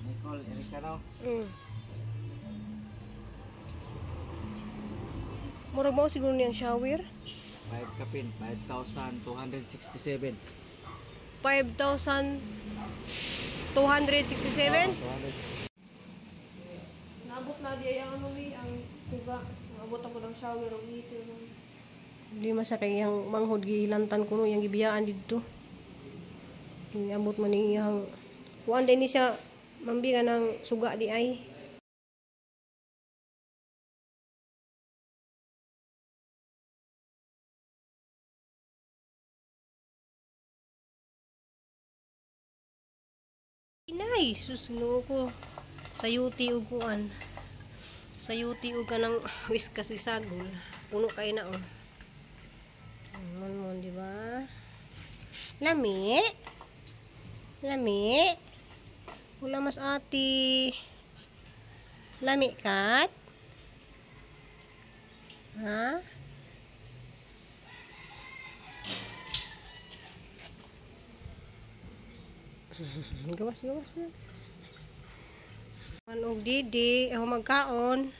Nicole Ericano. Murag mao siguro niyang shower. 5 kapin, 5,267. 5,267. 200. Naabot na di ay ang ano mi, ang suga. Naabot ako ng shower og heater. Di man sa kay iyang manghod gihilantan kuno iyang gibiyaan didto. Niabot man ni iyang kuan din ni siya mambi ka ng suga di ay. Inay, sus Ginoo ko. Sayuti og kuan. Sayuti og kanang whiskas isagol. Puno kay na oh. Mon mon, di ba? Lami. Lami. Wala mas ati. Lami kat? Ha? Gawas, gawas na. Og didi, ako magkaon.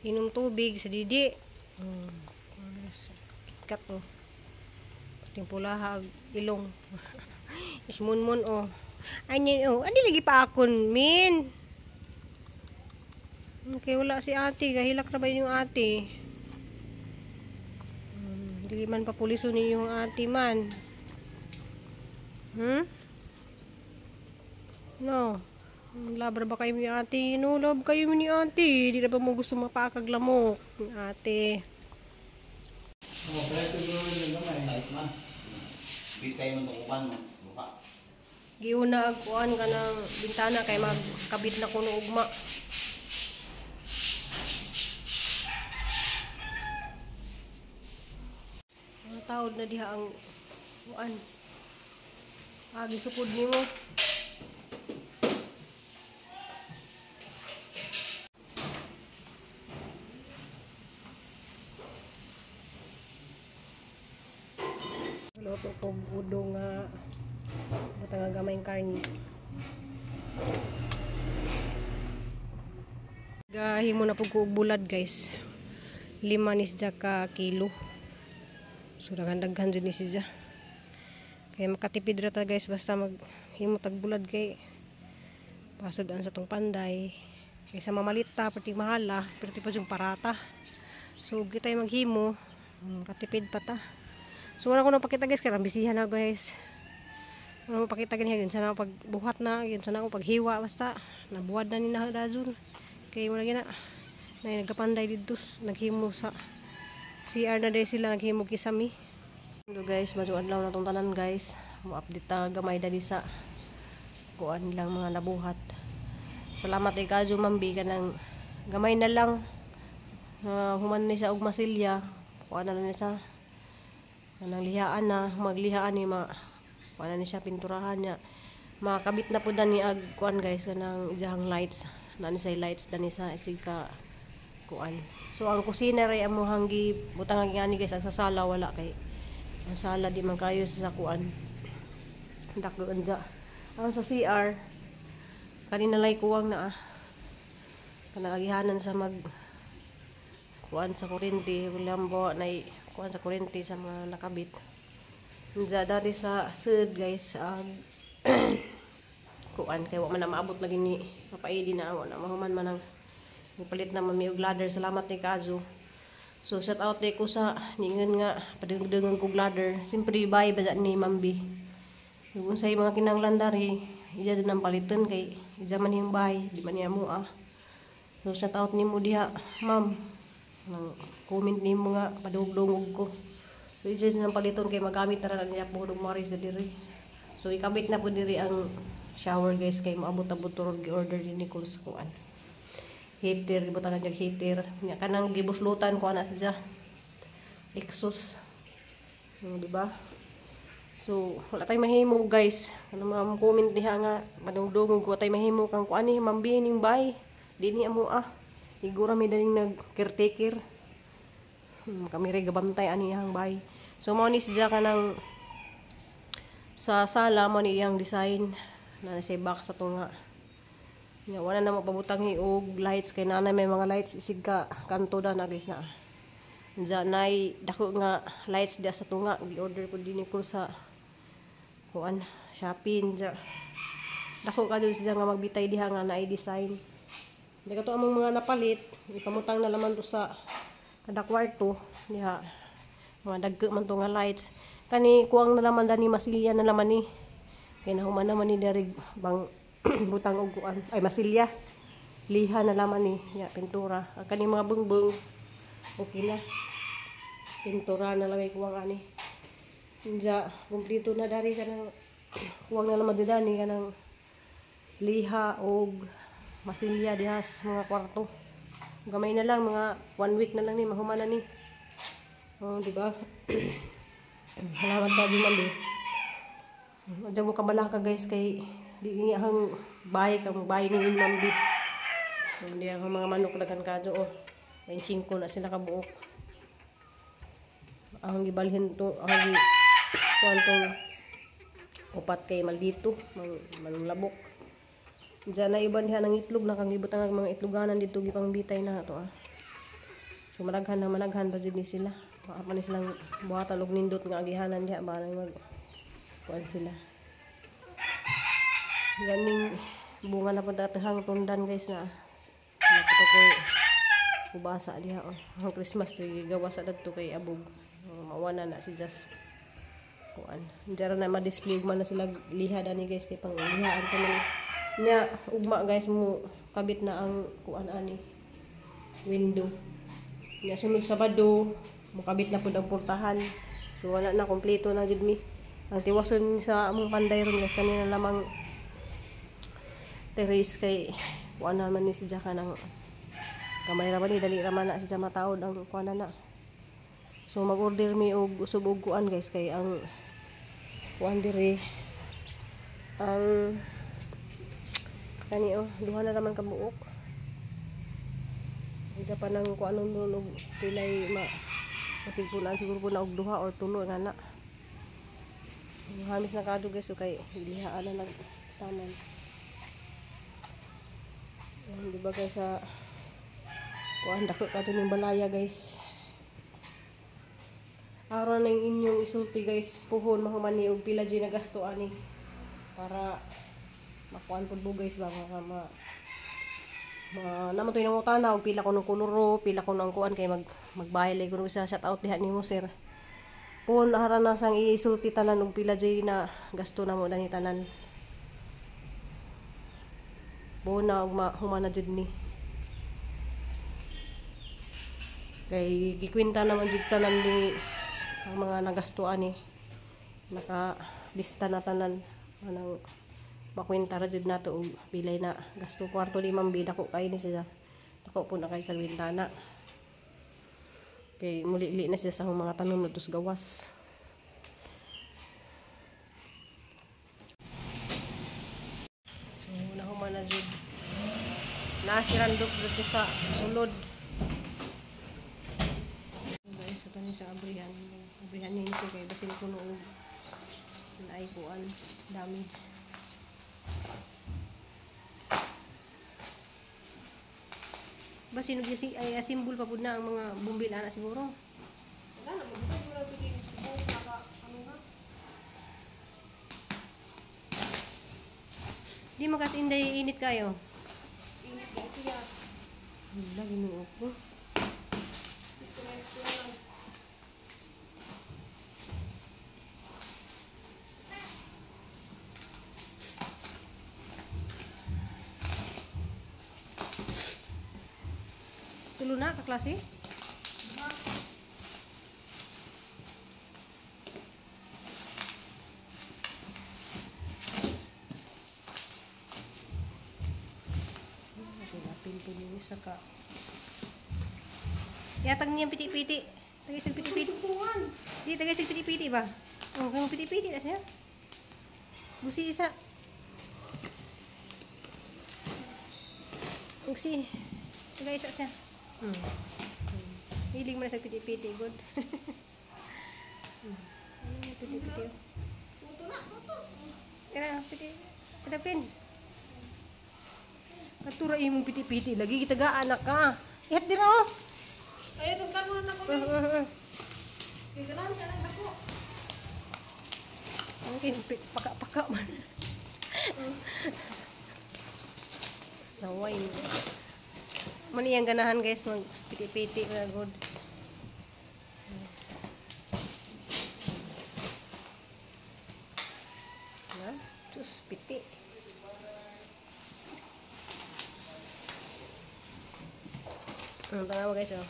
Inom tubig sa didi. Kat oh. Pating pulaha ilong. Ismunmon oh. Ay oh, adi lagi pa akon min. Okay, wala si ate, gahilak na ba yung ate? Dili man pa puliso ninyo ang ate man. No. Labra ba kayo ni ate? No, love kayo ni ate. Di na ba mo gusto mapakaglamok ni ate? Giuna ag kuan ka ng bintana kay magkabit na kuno ugma. Mga taod na diha ang kuan. Agi sukod nimo. Luto ko udong nga butang nga gamay karne. Gahimo na pud ko og bulad guys. 5 ni siya ka kilo. So daghan-daghan jud ni siya. Kaya makatipid ra ta guys basta maghimo tag bulad kay pasod-an sa tong panday. Kaysa mamalit ta perti mahala, perti pa jud parata. So ug kitay maghimo, katipid pa ta. So wala ko na pakita guys kay bisihan na guys. Wala mo pakita gani yun sana pagbuhat na, yun sana ako paghiwa basta nabuhad na ni na dazun. Kay wala gina na nagkapanday didto naghimo sa CR na day sila naghimo kisami. So guys, medyo adlaw na tong tanan guys. Mo-update ta gamay dali sa kuan lang mga nabuhat. Salamat kay Kajo Mambi kanang gamay na lang. Human ni siya og masilya. Kuan na ni siya. Kanang lihaan na, maglihaan ni ma kuan na ni siya pinturahan niya. Makabit na pud ni ag kuan guys kanang iyang lights. Na ni say lights dani sa isig ka kuan. So ang kusina ray amuhang gibutang ani guys, ang sa sala wala kay ang sala di man kayo sa kuan. Dako anja. Ang sa CR kanina lay kuwang na ah. Kanang agihanan sa mag kuan sa kuryente, lambo nay kuan sa kuryente sa mga nakabit. Unja dari sa sud guys ag kuan kay wa man na maabot lagi ni mapaidi na wa na mahuman man ang mipalit na mami og ladder. Salamat ni Kazu. So shout out ni ko sa ningon nga padungdungan kog ladder. Siyempre bye ba ni Mambi. Ug unsay mga kinahanglan dari iya jud nang paliton kay iya man yung bahay, di man niya mo ah. So shout out nimo diha, ma'am. Nang comment nimo nga padugdungog ko. So iya jud nang paliton kay magamit na ra niya po og maris diri. So ikabit na po diri ang shower guys kay moabot-abot turod gi-order ni Nicole sa kuan. Heater, gibutangan niya heater. Nya kanang gibuslutan ko ana siya. Exhaust. Di ba? So wala tay mahimo guys. Ano mga comment diha nga padungdungog ko tay mahimo kang kuan ni mambi ning bay. Di ni amo ah. Igura mi daning nag caretaker. Kami ray gabantay ani iyang bay. So mao ni siya kanang sa sala mo ni iyang design na sa box sa tunga. Nga wala na mapabutang og lights kay naanay may mga lights isig ka kanto da na guys na. Diyan nay dako nga lights diya sa tunga, gi-order ko din ko sa kuan Shopee diya. Dako ka dito siya nga magbitay diha nga naay design. Di ka to among mga napalit, ipamutang na laman to sa kada kwarto diha. Mga dagko man to nga lights. Kani kuang na laman dani, masilya na laman ni. Kay nahuman naman ni diri bang butang og kuan ay masilya. Liha na laman ni, ya pintura. Ang kani mga bungbung okay na. Pintura na lang ay kuwang ani. Unja kumpleto na dari kanang kuwang na laman dani kanang liha og masilya diha sa mga kwarto. Gamay na lang, mga 1 week na lang ni mahuman na ni. Oh, di ba? Salamat ka din, ma'am. Adya mo kabalaka guys kay di niya ang bahay kang bahay ni ma'am bi. Hindi ang mga manok lagan kadyo oh. 25 na sila kabuok. Ang gibalhin to, ang kuan tong upat kay maldito, manlabok. Diyan na iban diha ng itlog, nakangibot ang mga itloganan dito gipangbitay na to ah. So managhan na managhan pa jud ni sila. Baka pa ni silang buhatan og nindot nga agihanan diha ba mag kuan sila. Ganing bunga na pud atahang tundan guys na. Napatukoy ubasa diha oh. Ang Christmas tree gawa sa dadto kay abog. Mawana na si Jas. Kuan. Diyan na ma-display man na sila liha dani guys kay pang lihaan pa man. Nya ugma guys mo kabit na ang kuan ani window. Nya sunod Sabado mokabit na pud ang portahan. So wala na, kompleto na jud mi. Ang tiwason sa among panday ron guys kanina lamang terrace kay kuan naman ni si Jaka ng kamay ra ba ni dali ra man na siya mataod ang kuan na. So mag-order mi og usab og kuan guys kay ang kuan diri ang kani oh duha na raman ka buok. Unsa pa nang kuan nun og pilay ma masigpunan siguro po na og duha or tulo nga na. Hamis na kadto guys so kay lihaan na nagtanan. Di ba guys sa kuan dako kadto ning balaya guys. Aron na yung inyong isulti guys puhon mahuman ni og pila jud nagasto ani para makuan pud mo guys ba nga ma naman to'y nangutana og pila ko ng koloro, pila ko ng kuan kay magbahay lay kuno sa shout out diha nimo sir. Puhon ara na sang isulti tanan og pila jud na gasto namo dani tanan. Puhon na og human na jud ni. Kay gikwenta naman jud tanan ni ang mga nagasto ani. Naka lista na tanan anang makwenta ra jud nato og pilay na gasto kwarto ni Ma'am Bida ko kay ni siya. Dako po na kay sa bintana. Kay muli-li na siya sa mga tanom na tos gawas. So nahuman na jud. Nasirandok dito sa sulod. Guys, ito ni sa abrihan. Abrihan niya ito kay basin kuno og naay kuan damage. Basin og ay asimbol pa pud na ang mga bumbil ana siguro. Wala na magbukod mo lang pwede buhok na ka ano na. Di makas inday init kayo. Init kayo siya. Wala Ginoo ko. Tulo na kaklase? Pinto niyo sa ka. Yatag niya piti-piti. Tagay sa piti-piti. Di tagay sa piti-piti ba? Oh, kung piti-piti na siya. Busi isa. Busi. Tagay isa siya. Hilig mo na sa piti-piti, good. Piti-piti. Tuto na, tuto. Tara, piti. Tara, pin. Katura imong piti-piti lagi gitagaan na ka. Ihat dira oh. Ay, tungtan mo na ko. Kay ganan siya nang dako. Ang kay paka-paka man. Saway. Man iyang ganahan guys mag piti-piti na good. Na, sus piti. Ang tanawa guys oh.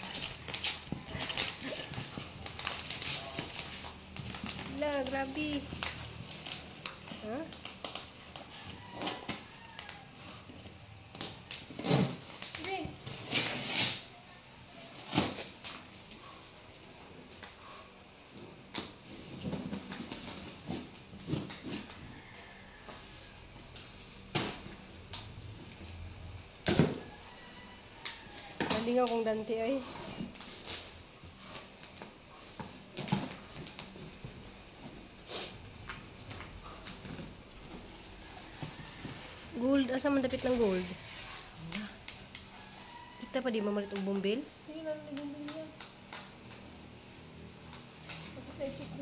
La, grabe. Ha? Sige. Nalingaw kong Dante ay. Gold, asa man dapit ng gold? Ala. Kita pa di mamalit og bombil? Sige lang ni niya. Ako sa isip ko.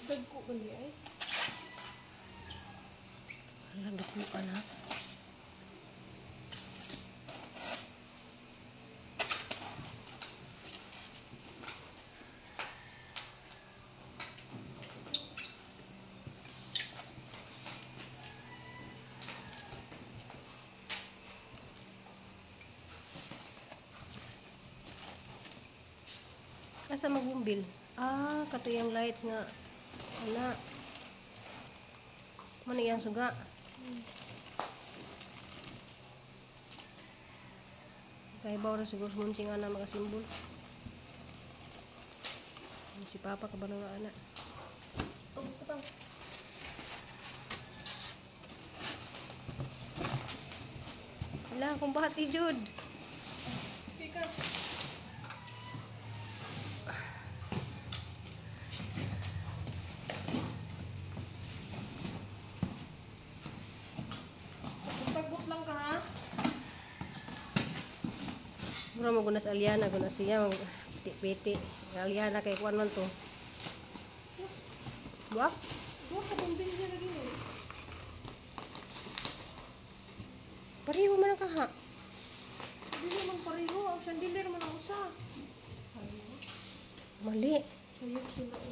Dagko ba niya ay? Hala, dukuan ha. Asa magbumbil? Ah, katuyang lights nga. Ana. Man iyang suga. Kay baw ra siguro munching ana makasimbol. Si Papa kabalo nga ana. Hala, kung bahati jud. Pika. Pagpagbot lang ka ha? Mura mo gunas Aliana, gunas siya mag piti-piti. Aliana kay kuan man to. Buak? Duha ka bumbil niya lagi eh. Pareho man ang kaha. Dili man pareho, ang chandelier man ang usa. Mali. Sayop sila.